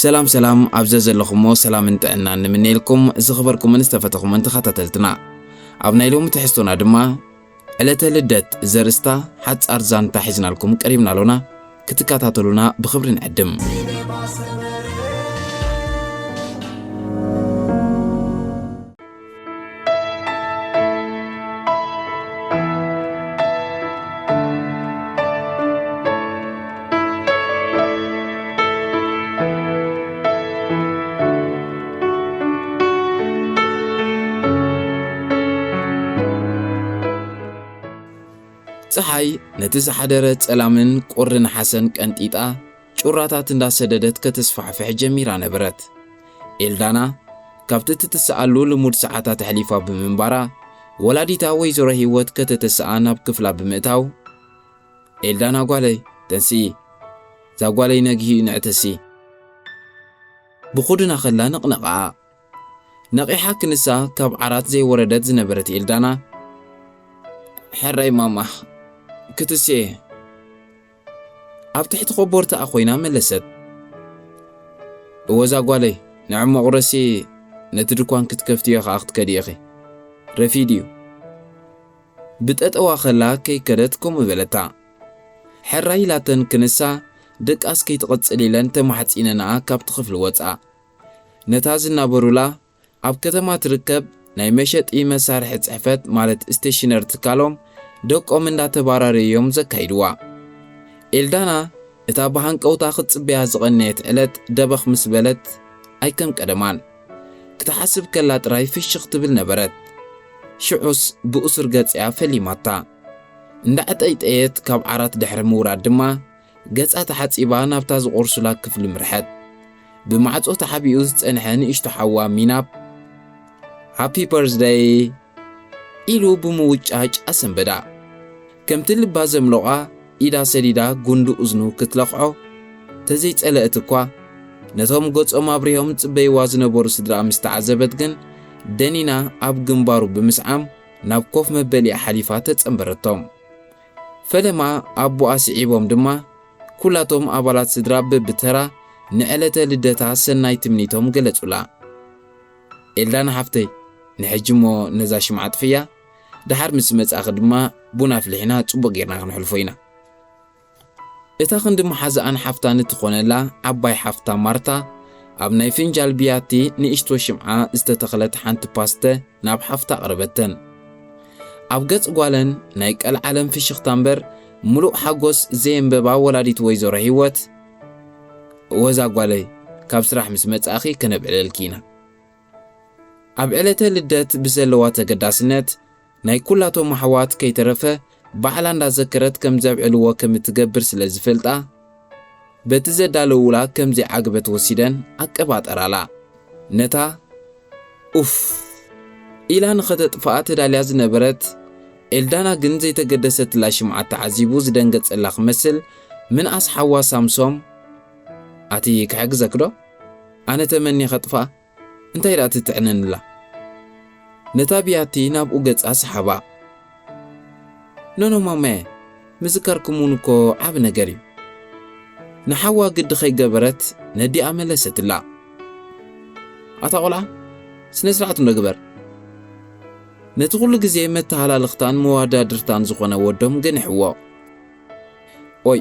ሰላም ሰላም፣ ኣብ ዘዘለኹሞ ሰላምን ጥዕናን ንምነየልኩም ዝኸበርኩምን ዝተፈተኹምን ተኸታተልትና። ኣብ ናይ ሎሚ ትሕዝቶና ድማ ዕለተ ልደት ዘርእስታ ሓጻር ዛንታ ሒዝናልኩም ቀሪብና ኣሎና። ክትከታተሉና ብኽብሪ ንዕድም። ጸሓይ ነቲ ዝሓደረ ጸላምን ቁሪ ነሓሰን ቀንጢጣ፣ ጩራታት እንዳሰደደት ከተስፋሕፍሕ ጀሚራ ነበረት። ኤልዳና ካብቲ ትትስኣሉ ልሙድ ሰዓታት ኣሕሊፋ ብምንባራ፣ ወላዲታ ወይዘሮ ህይወት ከተተስኣ ናብ ክፍላ ብምእታው፣ "ኤልዳና ጓለይ፣ ተንስኢ፣ እዛ ጓለይ ነጊሂ ንዕተሲ" ብኹድና ከላ ነቕነቓ። ነቒሓ ክንሳ ካብ ዓራት ዘይወረደት ዝነበረት ኤልዳና፣ "ሕራይ ማማ፣ ክትስኤ?" ኣብ ትሕቲ ኮቦርታኣ ኮይና መለሰት። "እወ እዛ ጓለይ፣ ንዕሞ ቁረሲ፣ ነቲ ድኳን ክትከፍትዮ ከኣ ክትከዲ ኢኺ። ረፊድ እዩ።" ብጠጠዋ ከላ ከይከደት ከምኡ በለታ። ሕራይ ኢላተን ክንሳ፣ ደቃስ ከይትቕጽል ኢለን ተማሕጺነንኣ ካብቲ ክፍሊ ወጻ። ነታ ዝናበሩላ ኣብ ከተማ ትርከብ ናይ መሸጢ መሳርሒ ጽሕፈት ማለት ስቴሽነር ትካሎም ደቆም እንዳተባራረዩ እዮም ዘካይድዋ። ኤልዳና እታ ብሃንቀውታ ክትጽበያ ዝቐነየት ዕለት ደበኽ ምስ በለት ኣይከም ቀደማን። ክትሓስብ ከላ ጥራይ ፍሽኽ ትብል ነበረት። ሽዑስ ብእሱር ገጽያ ፈሊማታ። እንዳዕጠይጠየት ካብ ዓራት ድሕሪ ምውራድ ድማ ገጻ ተሓጺባ ናብታ ዝቖርሱላ ክፍሊ ምርሐት። ብማዕጾ ተሓቢኡ ዝጸንሐ ንእሽቶ ሓዋ ሚናፕ፣ "ሃፒ በርዝደይ!" ኢሉ ብምውጫጭ ኣሰንበዳ። ከምቲ ልባ ዘምለቓ ኢዳ ሰዲዳ ጉንዲ እዝኑ ክትለኽዖ ተዘይጸለእት እኳ፣ ነቶም ገጾም ኣብሪሆም ጽበይዋ ዝነበሩ ስድራ ምስ ተዓዘበት ግን፣ ደኒና ኣብ ግንባሩ ብምስዓም ናብ ኮፍ መበሊኣ ሓሊፋ ተጸንበረቶም። ፈለማ ኣቦኣ ስዒቦም ድማ፣ ኩላቶም ኣባላት ስድራ በብተራ ንዕለተ ልደታ ሰናይ ትምኒቶም ገለጹላ። "ኤልዳና ሓፍተይ፣ ንሕጂ እሞ ነዛ ሽምዓ ኣጥፍያ፣ ደሓር ምስ መጻእኺ ድማ ቡን ኣፍሊሕና ጽቡቕ ጌርና ክንሕልፎ ኢና።" እታ ክንዲ መሓዛኣን ሓፍታን እትኾነላ ዓባይ ሓፍታ ማርታ፣ ኣብ ናይ ፍንጃል ብያቲ ንእሽቶ ሽምዓ ዝተተኽለት ሓንቲ ፓስተ ናብ ሓፍታ ኣቕረበተን። ኣብ ገጽ ጓለን ናይ ቀልዓለም ፍሽኽታ እምበር፣ ምሉእ ሓጎስ ዘየንበባ ወላዲት ወይዘሮ ህይወት፣ "እወ እዛ ጓለይ፣ ካብ ስራሕ ምስ መጻእኺ ከነብዕለልኪ ኢና።" ኣብ ዕለተ ልደት ብዘለዋ ተገዳስነት፣ ናይ ኩላቶም ኣሕዋት ከይተረፈ ባዕላ እንዳዘከረት ከም ዘብዕልዎ ከም እትገብር ስለ ዝፈልጣ፣ በቲ ዘዳለውላ ከም ዘይዓግበት ወሲደን ኣቀባጠራላ። ነታ ኡፍ ኢላ ንኸተጥፍኣ ተዳልያ ዝነበረት ኤልዳና ግን ዘይተገደሰትላ ሽምዓ ተዓዚቡ ዝደንገጸላ ክመስል፣ ምንኣስ ሓዋ ሳምሶም፣ "ኣቲ ክሕግዘኪ ዶ? ኣነ ተመንየ ከጥፍኣ?" እንታይ ደኣ ትጥዕነንላ? ነታ ብያቲ ናብኡ ገጻ ሰሓባ። "ኖኖ ማማየ፣ ምዝካርኩም እውን እኮ ዓቢ ነገር እዩ።" ንሓዋ ግዲ ከይገበረት ነዲኣ መለሰትላ። "ኣታ ቆልዓ፣ ስነ ስርዓት እንዶ ግበር። ነቲ ኩሉ ግዜ መተሃላልኽታን መዋዳድርታን ዝኾነ ወዶም ገንሕዎ። ኦይ፣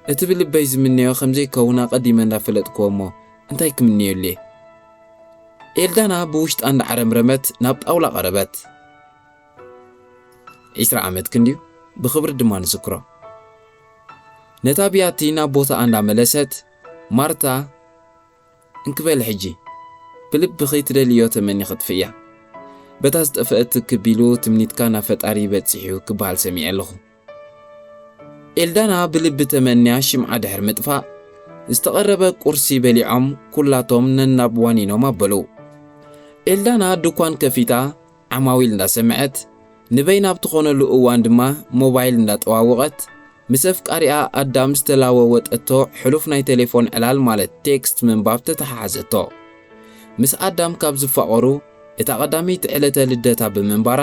እቲ ብልበይ ዝምነዮ ከም ዘይከውን ኣቐዲመ እንዳፈለጥክዎ እሞ እንታይ ክምነየሉ እየ?" ኤልዳና ብውሽጣ እንዳዓረምረመት ናብ ጣውላ ቀረበት። "ዒስራ ዓመት ክንድዩ፣ ብኽብሪ ድማ ንዝክሮ።" ነታ ብያቲ ናብ ቦታኣ እንዳመለሰት፣ ማርታ፣ "እንክበል ሕጂ፣ ብልብኺ ትደልዮ ተመኒ ክጥፍእያ። በታ ዝጠፍአት ክብ ኢሉ ትምኒትካ ናብ ፈጣሪ በጺሑ ክበሃል ሰሚዐ ኣለኹ።" ኤልዳና ብልቢ ተመንያ ሽምዓ ድሕሪ ምጥፋእ፣ ዝተቐረበ ቁርሲ በሊዖም ኩላቶም ነናብ ዋኒኖም ኣበሉ። ኤልዳና ድኳን ከፊታ ዓማዊል እንዳሰምዐት፣ ንበይና ኣብ ትኾነሉ እዋን ድማ ሞባይል እንዳጠዋወቐት፣ ምስ ኣፍቃሪኣ ኣዳም ዝተላወወጠቶ ሕሉፍ ናይ ቴሌፎን ዕላል ማለት ቴክስት ምንባብ ተተሓሓዘቶ። ምስ ኣዳም ካብ ዝፋቐሩ፣ እታ ቀዳመይቲ ዕለተ ልደታ ብምንባራ፣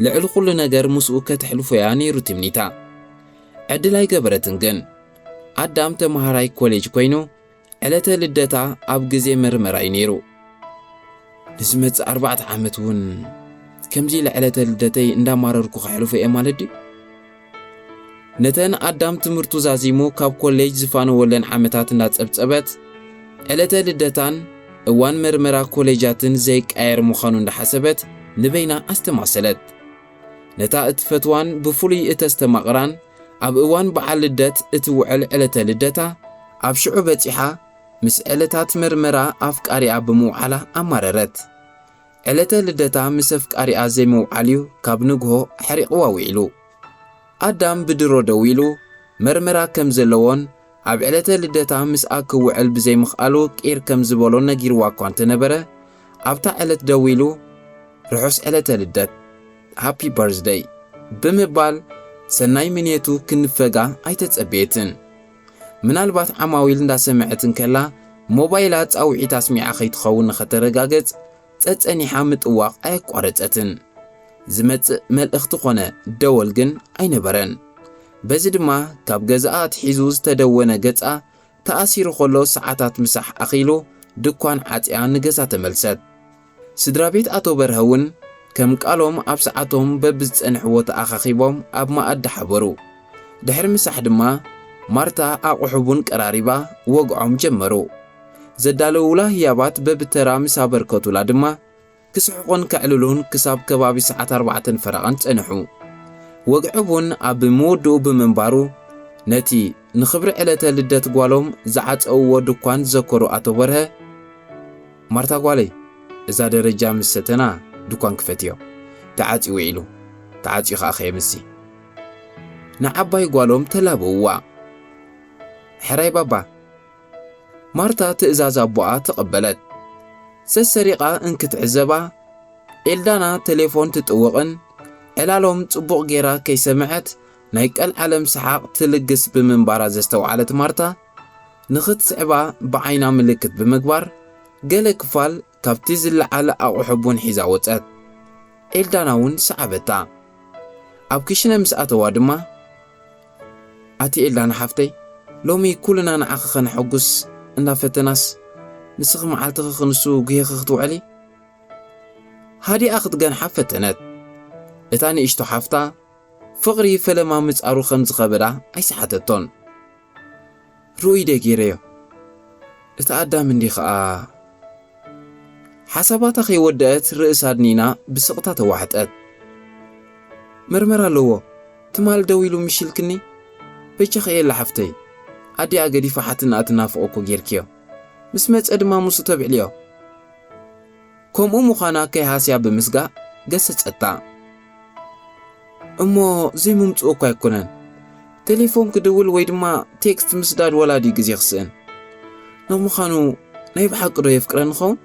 ልዕሊ ኩሉ ነገር ምስኡ ከተሕልፎ እያ ነይሩ ትምኒታ። ዕድል ኣይገበረትን ግን። ኣዳም ተመሃራይ ኮሌጅ ኮይኑ፣ ዕለተ ልደታ ኣብ ግዜ መርመራ እዩ ነይሩ። ንዝመጽእ ኣርባዕተ ዓመት እውን ከምዚ ኢለ ዕለተ ልደተይ እንዳማረርኩ ከሕልፎ እየ ማለት ድዩ? ነተን ኣዳም ትምህርቱ ዛዚሙ ካብ ኮሌጅ ዝፋነወለን ዓመታት እንዳጸብጸበት፣ ዕለተ ልደታን እዋን መርመራ ኮሌጃትን ዘይቀየር ምዃኑ እንዳሓሰበት ንበይና ኣስተማሰለት። ነታ እትፈትዋን ብፍሉይ እተስተማቕራን ኣብ እዋን በዓል ልደት እትውዕል ዕለተ ልደታ ኣብ ሽዑ በጺሓ፣ ምስ ዕለታት መርመራ ኣፍቃሪኣ ብምውዓላ ኣማረረት። ዕለተ ልደታ ምስ ኣፍቃሪኣ ዘይምውዓል እዩ ካብ ንግሆ ኣሕሪቕዋ ውዒሉ። ኣዳም ብድሮ ደዊሉ መርመራ ከም ዘለዎን ኣብ ዕለተ ልደታ ምስኣ ክውዕል ብዘይምኽኣሉ ቂር ከም ዝበሎ ነጊርዋ እኳ እንተነበረ፣ ኣብታ ዕለት ደዊሉ "ርሑስ ዕለተ ልደት፣ ሃፒ በርዝደይ" ብምባል ሰናይ ምንየቱ ክንፈጋ ኣይተጸበየትን። ምናልባት ዓማዊል እንዳሰምዐት እንከላ ሞባይላ ጻውዒት ኣስሚዓ ከይትኸውን ንኸተረጋገጽ ጸጸኒሓ ምጥዋቕ ኣየቋረጸትን። ዝመጽእ መልእኽቲ ኾነ ደወል ግን ኣይነበረን። በዚ ድማ ካብ ገዛኣ ኣትሒዙ ዝተደወነ ገጻ ተኣሲሩ ኸሎ ሰዓታት ምሳሕ ኣኺሉ ድኳን ዓጽያ ንገዛ ተመልሰት። ስድራ ቤት ኣቶ በርሀ እውን ከም ቃሎም ኣብ ሰዓቶም በብዝጸንሕዎ ተኣኻኺቦም ኣብ መኣዲ ሓበሩ። ድሕሪ ምሳሕ ድማ ማርታ ኣቑሑ ቡን ቀራሪባ ወግዖም ጀመሩ። ዘዳለውላ ህያባት በብተራ ምስ ኣበርከቱላ ድማ ክስሕቑን ከዕልሉን ክሳብ ከባቢ ሰዓት ኣርባዕተን ፈረቓን ጸንሑ። ወግዒ ቡን ኣብ ምውድኡ ብምንባሩ፣ ነቲ ንኽብሪ ዕለተ ልደት ጓሎም ዝዓጸውዎ ድኳን ዝዘከሩ ኣቶ በርሀ፣ "ማርታ ጓለይ፣ እዛ ደረጃ ምስ ሰተና ድኳን ክፈትዮ። ተዓጽዩ ውዒሉ፣ ተዓጽዩ ኸኣ ከየምሲ" ንዓባይ ጓሎም ተላበውዋ። "ሕራይ ባባ" ማርታ ትእዛዝ ኣቦኣ ተቐበለት። ሰሰሪቓ እንክትዕዘባ፣ ኤልዳና ቴሌፎን ትጥውቕን ዕላሎም ጽቡቕ ጌራ ከይሰምዐት ናይ ቀልዓለም ሰሓቕ ትልግስ ብምንባራ ዘስተውዓለት ማርታ፣ ንኽትስዕባ ብዓይና ምልክት ብምግባር፣ ገለ ክፋል ካብቲ ዝለዓል ኣቑሑ ቡን ሒዛ ወጸት። ኤልዳና እውን ሰዓበታ። ኣብ ክሽነ ምስ ኣተዋ ድማ፣ "ኣቲ ኤልዳና ሓፍተይ፣ ሎሚ ኩልና ንዓኺ ኸነሐጉስ እንዳፈተናስ፣ ንስኺ መዓልትኺ ክንሱ ጉሂኺ ክትውዕሊ?" ሃዲኣ ክትገንሓ ፈተነት። እታ ንእሽቶ ሓፍታ፣ ፍቕሪ ፈለማ ምጻሩ ከም ዝኸበዳ ኣይሰሓተቶን። "ርኡይ ደ ገይረዮ? እቲ ኣዳም እንዲ ኸኣ?" ሓሳባታ ከይወደአት ርእሳ ኣድኒና ብስቕታ ተዋሕጠት። "መርመራ ኣለዎ፣ ትማል ደዊሉ ምሽ ኢልክኒ? በጃኺ ኤላ ሓፍተይ፣ ኣዲኣ ገዲፋ ሓትንኣ ትናፍቖ እኮ ጌርክዮ። ምስ መጸ ድማ ምስኡ ተብዕልዮ።" ከምኡ ምዃና ከይሃስያ ብምስጋእ ገሰጸታ። "እሞ ዘይምምጽኡ እኳ ኣይኮነን። ቴሌፎን ክድውል ወይ ድማ ቴክስት ምስዳድ ወላ ድዩ ግዜ ክስእን? ንምዃኑ ናይ ብሓቂ ዶ የፍቅረኒ ኸውን?"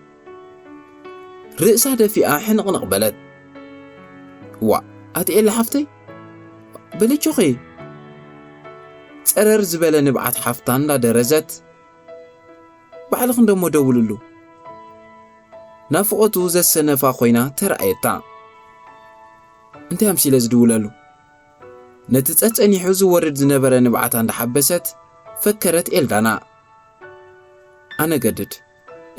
ርእሳ ደፊኣ ሕንቕንቕ በለት። "ዋእ፣ ኣቲ ኤላ ሓፍተይ፣ በለችኺ?" ጸረር ዝበለ ንብዓት ሓፍታ እንዳደረዘት፣ "ባዕልኺ እንደሞ ደውልሉ?" ናፍቖቱ ዘሰነፋ ኮይና ተራእየታ። "እንታይ ኣምሲለ ዝድውለሉ?" ነቲ ጸጸኒሑ ዝወርድ ዝነበረ ንብዓታ እንዳሓበሰት ፈከረት ኤልዳና። ኣነ ገድድ፣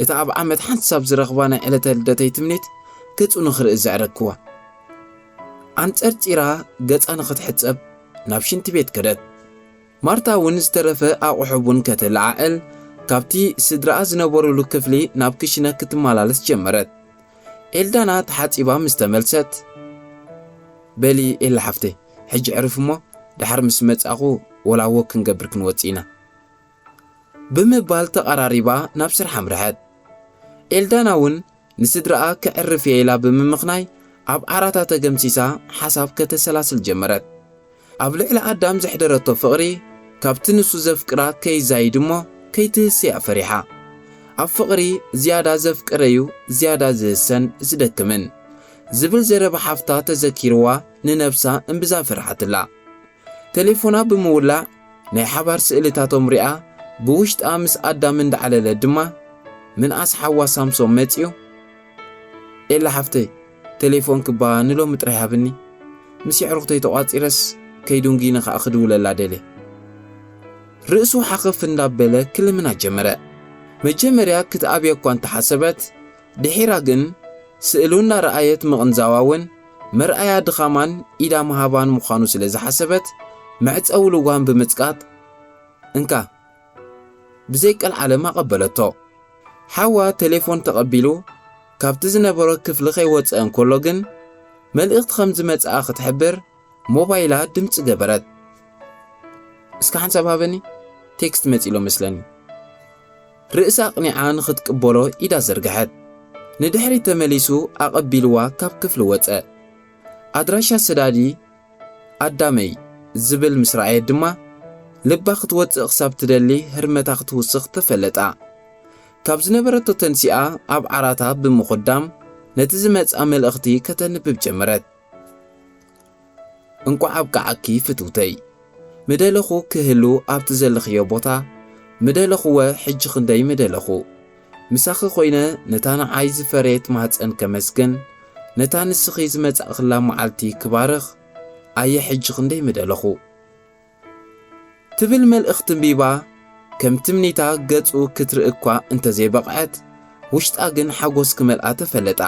እታ ኣብ ዓመት ሓንሳብ ዝረኽባ ናይ ዕለተ ልደተይ ትምኒት ገጹ ንኽርኢ ዘዕረግክዋ። ኣንጸርጺራ ገጻ ንኽትሕጸብ ናብ ሽንቲ ቤት ከደት። ማርታ እውን ዝተረፈ ኣቑሑ ቡን ከተለዓዕል ካብቲ ስድራኣ ዝነበሩሉ ክፍሊ ናብ ክሽነ ክትመላለስ ጀመረት። ኤልዳና ተሓጺባ ምስ ተመልሰት፣ "በሊ ኤላ ሓፍተይ፣ ሕጂ ዕርፍ እሞ ድሓር ምስ መጻኹ ወላ ወክ ክንገብር ክንወጽእ ኢና" ብምባል ተቐራሪባ ናብ ስራሕ ኣምርሐት። ኤልዳና እውን ንስድራኣ ከዕርፍ እየ ኢላ ብምምኽናይ ኣብ ዓራታ ተገምሲሳ ሓሳብ ከተሰላስል ጀመረት። ኣብ ልዕሊ ኣዳም ዘሕደረቶ ፍቕሪ ካብቲ ንሱ ዘፍቅራ ከይዛይድ እሞ ከይትህስያ ፈሪሓ። ኣብ ፍቕሪ ዝያዳ ዘፍቅረዩ ዝያዳ ዝህሰን ዝደክምን ዝብል ዘረባ ሓፍታ ተዘኪርዋ ንነብሳ እምብዛ ፈርሓትላ። ቴሌፎና ብምውላዕ ናይ ሓባር ስእልታቶም ሪኣ ብውሽጣ ምስ ኣዳም እንዳዓለለት ድማ ምንኣስ ሓዋ ሳምሶም መጺኡ፣ "ኤላ ሓፍተይ፣ ቴሌፎን ክባ ንሎሚ ጥራይ ሃብኒ። ምስ የዕሩኽተይ ተቋጺረስ ከይዱንጊነ ከኣ ክድውለላ ደልየ።" ርእሱ ሓኸፍ እንዳበለ ክልምና ጀመረ። መጀመርያ ክትኣብዮ እኳ እንተሓሰበት፣ ድሒራ ግን ስእሉ እናረኣየት ምቕንዛዋ እውን መርኣያ ድኻማን ኢዳ ምሃባን ምዃኑ ስለ ዝሓሰበት፣ መዕጸዊ ልዋም ብምጽቃጥ፣ "እንካ" ብዘይቀልዓለም ኣቐበለቶ። ሓዋ ቴሌፎን ተቐቢሉ ካብቲ ዝነበሮ ክፍሊ ከይወጸ እንከሎ ግን፣ መልእኽቲ ከም ዝመጽኣ ክትሕብር ሞባይላ ድምጺ ገበረት። "እስከ ሓንሳብ ሃበኒ፣ ቴክስት መጺሎ መስለኒ።" ርእሳ ኣቕኒዓ ንኽትቅበሎ ኢዳ ዘርግሐት። ንድሕሪት ተመሊሱ ኣቐቢልዋ ካብ ክፍሊ ወጸ። ኣድራሻ ሰዳዲ ኣዳመይ ዝብል ምስ ረኣየት ድማ፣ ልባ ክትወጽእ ክሳብ ትደሊ ህርመታ ክትውስኽ ተፈለጣ። ካብ ዝነበረቶ ተንሲኣ ኣብ ዓራታ ብምኹዳም ነቲ ዝመጽኣ መልእኽቲ ከተንብብ ጀመረት። "እንቋዕ ኣብቃዓኪ ፍትውተይ። ምደለኹ ክህሉ ኣብቲ ዘለኽዮ ቦታ ምደለኹወ፣ ሕጂ ክንደይ ምደለኹ። ምሳኺ ኮይነ ነታ ንዓይ ዝፈረየት ማህጸን ከመስግን፣ ነታ ንስኺ ዝመጻእኽላ መዓልቲ ክባርኽ፣ ኣየ ሕጂ ክንደይ ምደለኹ" ትብል መልእኽቲ ኣንቢባ፣ ከም ትምኒታ ገጹ ክትርኢ እኳ እንተዘይበቕዐት፣ ውሽጣ ግን ሓጎስ ክመልኣ ተፈለጣ።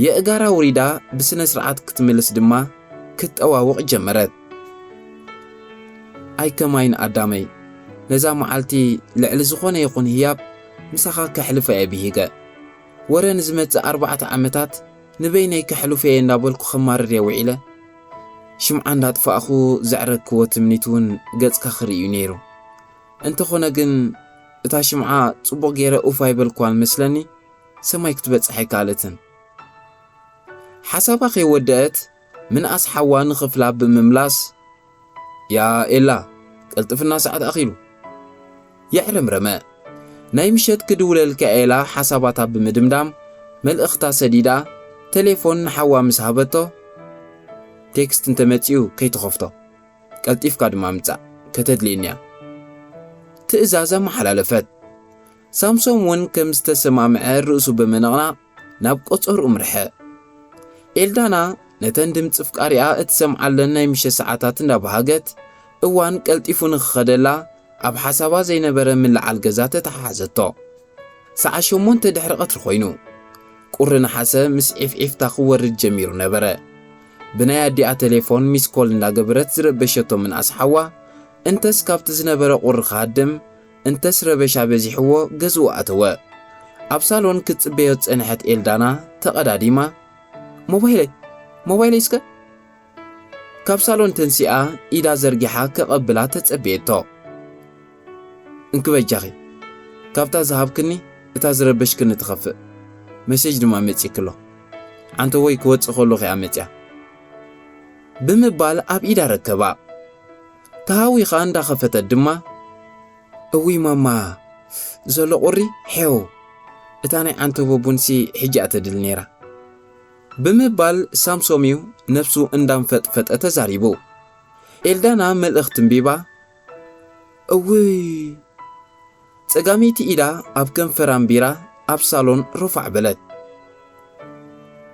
የእጋራ ውሪዳ ብስነ ስርዓት ክትምልስ ድማ ክትጠዋውቕ ጀመረት። "ኣይ ከማይን ኣዳመይ፣ ነዛ መዓልቲ ልዕሊ ዝኾነ ይኹን ህያብ ምሳኻ ከሕልፋ እየ ብሂገ። ወረ ንዝመጽእ ኣርባዕተ ዓመታት ንበይነይ ከሕልፎ እየ እንዳበልኩ ከማርር እየ ውዒለ። ሽምዓ እንዳጥፋእኹ ዘዕረግክዎ ትምኒት እውን ገጽካ ክርኢ እዩ ነይሩ። እንተኾነ ግን እታ ሽምዓ ጽቡቕ ገይረ ኡፍ ኣይበልክዋን መስለኒ፣ ሰማይ ክትበጽሕ ኣይከኣለትን። ሓሳባ ከይወደአት ምንኣስ ሓዋ ንኽፍላ ብምምላስ፣ "ያ ኤላ፣ ቅልጥፍና ሰዓት ኣኺሉ!" የዕረምረመ። ናይ ምሸት ክድውለልካ ኤላ ሓሳባታ ብምድምዳም፣ መልእኽታ ሰዲዳ፣ ቴሌፎን ንሓዋ ምስ ሃበቶ፣ "ቴክስት እንተመጺኡ ከይትኸፍቶ፣ ቀልጢፍካ ድማ ምጻእ፣ ከተድልየኒ እያ" ትእዛዝ ኣመሓላለፈት። ሳምሶም እውን ከም ዝተሰማምዐ ርእሱ ብምንቕናቕ ናብ ቆጸርኡ ኣምርሐ። ኤልዳና ነተን ድምጺ ፍቃሪኣ እትሰምዓለን ናይ ምሸት ሰዓታት እንዳበሃገት፣ እዋን ቀልጢፉ ንኽኸደላ ኣብ ሓሳባ ዘይነበረ ምልዓል ገዛ ተተሓሓዘቶ። ሰዓት ሸሞንተ ድሕሪ ቀትሪ ኮይኑ። ቁሪ ነሓሰ ምስ ዒፍዒፍታ ክወርድ ጀሚሩ ነበረ። ብናይ ኣዲኣ ቴሌፎን ሚስ ኮል እንዳገበረት ዝረበሸቶ ምንኣስ ሓዋ፣ እንተስ ካብቲ ዝነበረ ቁሪ ክሃድም፣ እንተስ ረበሻ በዚሕዎ ገዝኡ ኣተወ። ኣብ ሳሎን ክትጽበዮ ዝጸንሐት ኤልዳና ተቐዳዲማ፣ "ሞባይለይ፣ ሞባይለይ እስከ?" ካብ ሳሎን ተንሲኣ ኢዳ ዘርጊሓ ከቐብላ ተጸበየቶ። "እንኪ በጃኺ፣ ካብታ ዝሃብክኒ እታ ዝረበሽክኒ ትኸፍእ። መሴጅ ድማ መጺእኪ ኣሎ። ዓንተቦይ ክወጽእ ከሎ ኺኣ መጺኣ" ብምባል ኣብ ኢዳ ረከባ። ተሃዊኻ እንዳኸፈተት ድማ፣ "እውይ ማማ፣ ዘሎ ቁሪ ሄው፣ እታ ናይ ዓንተቦ ቡንሲ ሕጂ እያ ተድሊ ነይራ" ብምባል ሳምሶም እዩ ነፍሱ እንዳንፈጥፈጠ ተዛሪቡ። ኤልዳና መልእኽቲ ኣንቢባ፣ "እውይ!" ጸጋመይቲ ኢዳ ኣብ ከንፈራ ኣንቢራ ኣብ ሳሎን ሮፋዕ በለት።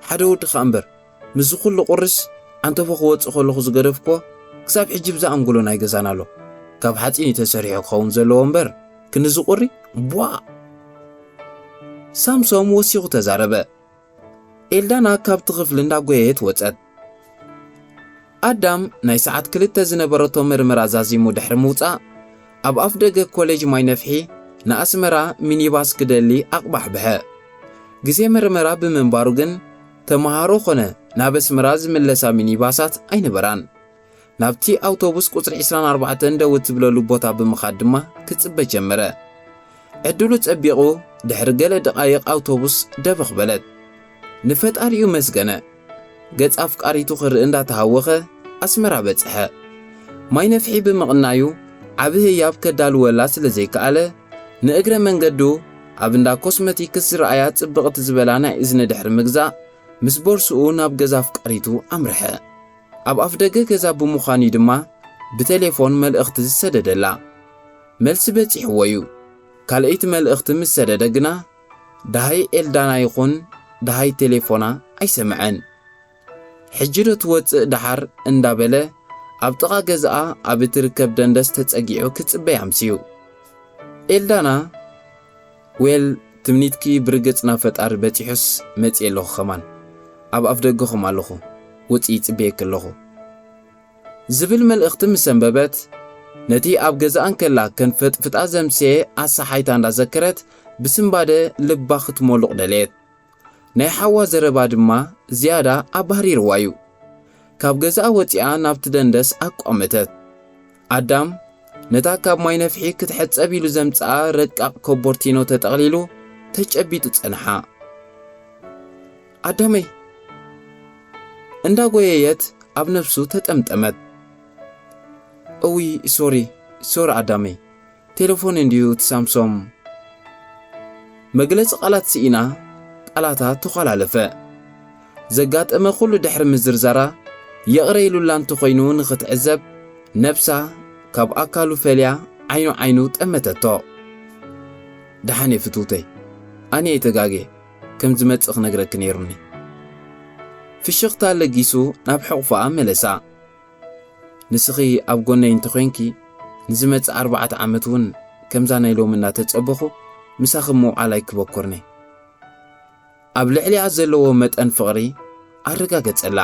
"ሓደ ወድኻ እምበር፣ ምስዚ ኩሉ ቁርስ ዓንተቦ ክወጽእ ከለኹ ዝገደፍክዎ፣ ክሳብ ሕጂ ብዛ ኣንጎሎ ናይ ገዛና ኣሎ። ካብ ሓጺን እዩ ተሰሪሑ ክኸውን ዘለዎ እምበር፣ ክንዚ ቁሪ፣ ቧእ!" ሳምሶም ወሲኹ ተዛረበ። ኤልዳና ካብቲ ክፍሊ እንዳጎየየት ወጸት። ኣዳም ናይ ሰዓት ክልተ ዝነበረቶ መርመራ ዛዚሙ ድሕሪ ምውጻእ፣ ኣብ ኣፍ ደገ ኮሌጅ ማይ ነፍሒ ንኣስመራ ሚኒባስ ክደሊ ኣቕባሕብሐ። ግዜ መርመራ ብምንባሩ ግን፣ ተመሃሮ ኾነ ናብ ኣስመራ ዝምለሳ ሚኒባሳት ኣይነበራን። ናብቲ ኣውቶቡስ ቁጽሪ ዕስራን ኣርባዕተን ደው እትብለሉ ቦታ ብምኻድ ድማ ክጽበ ጀመረ። ዕድሉ ጸቢቑ፣ ድሕሪ ገለ ደቓይቕ ኣውቶቡስ ደበኽ በለት። ንፈጣሪኡ መስገነ። ገጽ ኣፍቃሪቱ ክርኢ እንዳተሃወኸ ኣስመራ በጽሐ። ማይ ነፍሒ ብምቕናዩ፣ ዓቢ ህያብ ከዳልወላ ስለ ዘይከኣለ፣ ንእግረ መንገዱ ኣብ እንዳ ኮስመቲክስ ዝረኣያ ጽብቕቲ ዝበላ ናይ እዝኒ ድሕሪ ምግዛእ፣ ምስ ቦርስኡ ናብ ገዛ ኣፍቃሪቱ ኣምርሐ። ኣብ ኣፍ ደገ ገዛ ብምዃኑ ድማ ብቴሌፎን መልእኽቲ ዝሰደደላ። መልሲ በጺሕዎ እዩ። ካልኣይቲ መልእኽቲ ምስ ሰደደ ግና፣ ደሃይ ኤልዳና ይኹን ደሃይ ቴሌፎና ኣይሰምዐን። "ሕጂ ዶ ትወጽእ ደሓር?" እንዳበለ ኣብ ጥቓ ገዛኣ ኣብ እትርከብ ደንደስ ተጸጊዑ ክጽበይ ኣምስዩ። ኤልዳና ዌል፣ ትምኒትኪ ብርግጽ ናብ ፈጣሪ በጺሑስ፣ መጺኤ ኣለኹ ከማን። ኣብ ኣፍ ደገኹም ኣለኹ። ውጽኢ ይጽበየኪ ኣለኹ። ዝብል መልእኽቲ ምስ ኣንበበት፣ ነቲ ኣብ ገዛኣ እንከላ ከንፈጥፍጣ ዘምሰየ ኣሰሓይታ እንዳዘከረት፣ ብስንባደ ልባ ክትሞሉቕ ደለየት። ናይ ሓዋ ዘረባ ድማ ዝያዳ ኣባህሪርዋ እዩ። ካብ ገዛኣ ወጺኣ ናብቲ ደንደስ ኣቋመተት። ኣዳም ነታ ካብ ማይ ነፍሒ ክትሕጸብ ኢሉ ዘምጽኣ ረቃቕ ኮቦርቲኖ ተጠቕሊሉ ተጨቢጡ ጸንሓ። ኣዳመይ! እንዳጎየየት ኣብ ነብሱ ተጠምጠመት። እውይ፣ ሶሪ፣ ሶሪ ኣዳመይ። ቴሌፎን እንድዩ እቲ ሳምሶም። መግለጺ ቃላት ስኢና፣ ቃላታ ተኾላለፈ። ዘጋጠመ ኩሉ ድሕሪ ምዝርዛራ፣ ይቕረ ኢሉላ እንተኾይኑ ንኽትዕዘብ፣ ነብሳ ካብ ኣካሉ ፈልያ ዓይኑ ዓይኑ ጠመተቶ። ደሓን እየ ፍትውተይ፣ ኣነ እየ ተጋግየ፣ ከም ዝመጽእ ክነግረኪ ነይሩኒ። ፍሽኽታ ለጊሱ ናብ ሕቑፋኣ መለሳ። ንስኺ ኣብ ጎነይ እንተኾይንኪ፣ ንዝመጽእ ኣርባዕተ ዓመት እውን ከምዛ ናይ ሎሚ እናተጸበኹ ምሳኺ ምውዓል ኣይክበኩርኒ። ኣብ ልዕሊኣ ዘለዎ መጠን ፍቕሪ ኣረጋገጸላ።